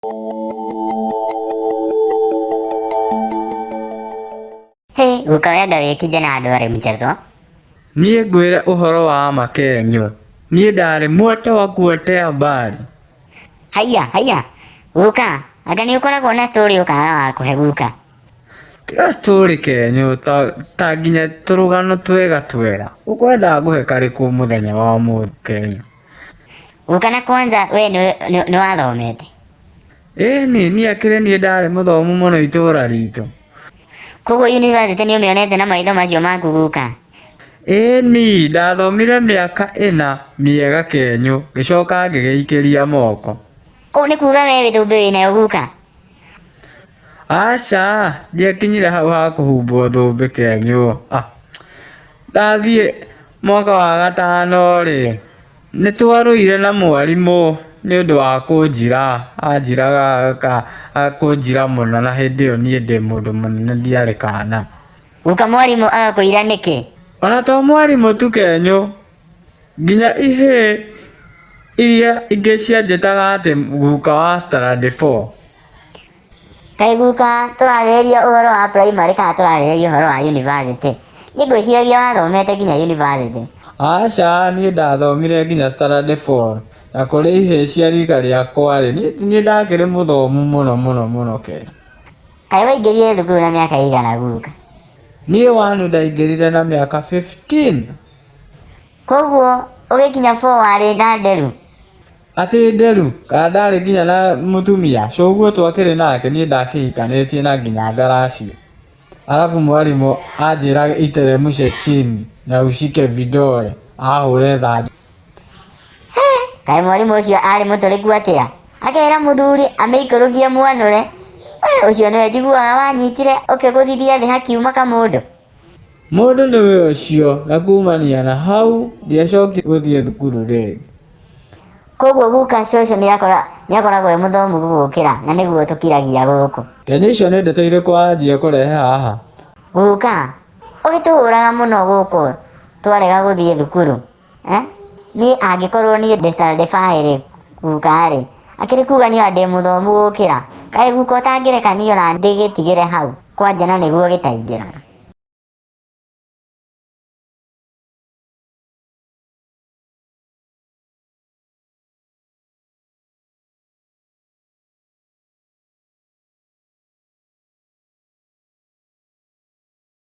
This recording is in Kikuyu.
Hey, guka we anga wĩ kijana ndwarĩ mchezo. Niĩ ngwĩre ũhoro wa ma Kenyũ, niĩ ndarĩ mwete wa kuotea mbali. Haiya, haiya, guka, anga nĩ ũkoragwo na story ũkaga wa kũhe guka. Tiga story Kenyũ, ta, ta nginya tũrũgano twega twega. Ũkwenda ngũhe karĩkũ mũthenya wa ũmũthĩ Kenyũ? Guka na kwanza we nĩ wathomete? Ĩni, niĩ akĩrĩ niĩ ndarĩ mũthomu mũno itũra ritũ. Koguo university nĩ ũmĩonete na maitho macio maku guka? Ĩni, ndathomire mĩaka ĩna mĩega Kenyũ, ngĩcoka ngĩgĩikĩria moko. Kũu nĩ kuga we wĩ thũmbĩ wĩnayo guka? Aca, ndiakinyire hau ha kũhumbwo thũmbĩ Kenyũ. Ah, ndathiĩ mwaka wa gatano-rĩ, nĩ twarũire na mwarimũ nĩ ũndũ wa kũnjira, anjiraga kũnjira mũno na hĩndĩ ĩyo niĩ ndĩ mũndũ mũnene ndiarĩ kana. Guka mwarimũ agakũira nĩkĩ? Ona to mwarimũ tu Kenyũ, nginya ihĩĩ iria ingĩ cianjĩtaga atĩ guka wa standard four. Kaĩ guka tũrarĩrĩria ũhoro wa primary kana tũrarĩrĩria ũhoro wa university? Niĩ ngwĩciragia wathomete nginya university. Aca, niĩ ndathomire nginya standard four, na kũrĩ ihĩĩ cia rika rĩakwa rĩ, niĩ ti niĩ ndakĩrĩ mũthomu mũno mũno mũno ke. Kaĩ waingĩrire thukuru na mĩaka ĩigana guka? Niĩ wanu ndaingĩrire na mĩaka 15. Koguo ũgĩkinya four warĩ na nderu? Atĩ nderu, kana ndarĩ nginya na mũtumia, cũguo twakĩrĩ nake niĩ ndakĩhikanĩtie na nginya ngaracia. Alafu mwarimũ anjĩra iteremshe chini na ushike vidole ahũre thanju. Kaĩ mwarimũ ũcio arĩ mũtũrĩku atĩa? Akera mũthuri amĩikũrũkie mwanũre. We ũcio nĩwe njiguaga wanyitire ũkĩgũthithia thĩ hakiuma kamũndũ. Mũndũ nĩwe ũcio na kumania na hau ndiacokire gũthiĩ thukuru rĩngĩ. Koguo guka cũcũ nĩakoragwo e mũthomu gũgũkĩra na nĩguo tũkiragia gũkũ. Kenya icio nĩ ndeto irĩkũ wanjia kũrehe haha? Guka, ũgĩtũhũraga mũno gũkũ twarega gũthiĩ thukuru. Eh? Niĩ angĩkorwo niĩ ndĩ standard five rĩ, guka rĩ, akĩrĩ kuga niĩ ndĩ mũthomu gũkĩra. Kaĩ guka ũtangĩreka niĩ ona ndĩgĩtigĩre hau kwanja na nĩguo gĩtaingĩraga.